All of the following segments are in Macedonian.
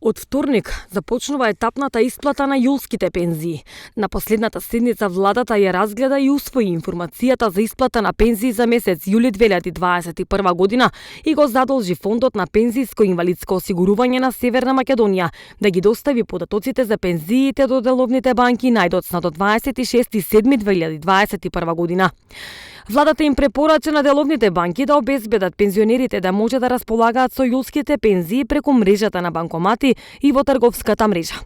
Од вторник започнува етапната исплата на јулските пензии. На последната седница владата ја разгледа и усвои информацијата за исплата на пензии за месец јули 2021 година и го задолжи Фондот на пензијско и инвалидско осигурување на Северна Македонија да ги достави податоците за пензиите до деловните банки најдоцна до 26.7.2021 година. Владата им препорача на деловните банки да обезбедат пензионерите да може да располагаат со јулските пензии преку мрежата на банкомати и во трговската мрежа.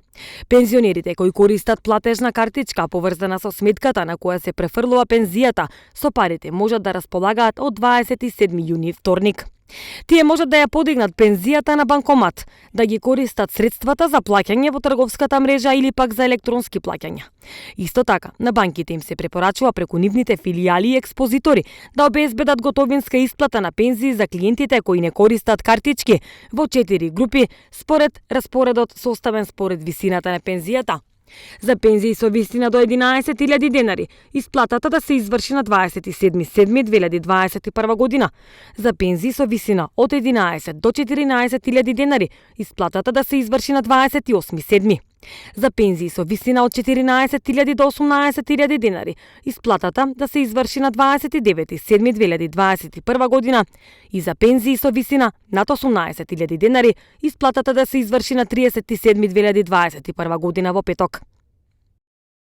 Пензионерите кои користат платежна картичка поврзана со сметката на која се префрлува пензијата, со парите можат да располагаат од 27 јуни вторник. Тие можат да ја подигнат пензијата на банкомат, да ги користат средствата за плаќање во трговската мрежа или пак за електронски плаќања. Исто така, на банките им се препорачува преку нивните филијали и експозитори да обезбедат готовинска исплата на пензии за клиентите кои не користат картички во 4 групи според распоредот составен според висината на пензијата. За пензии со висина до 11.000 денари, исплатата да се изврши на 27.7.2021 година. За пензии со висина од 11 до 14.000 денари, исплатата да се изврши на 28.7. За пензии со висина од 14.000 до 18.000 денари, исплатата да се изврши на 29.7.2021 година и за пензии со висина над 18.000 денари, исплатата да се изврши на 30.7.2021 година во петок.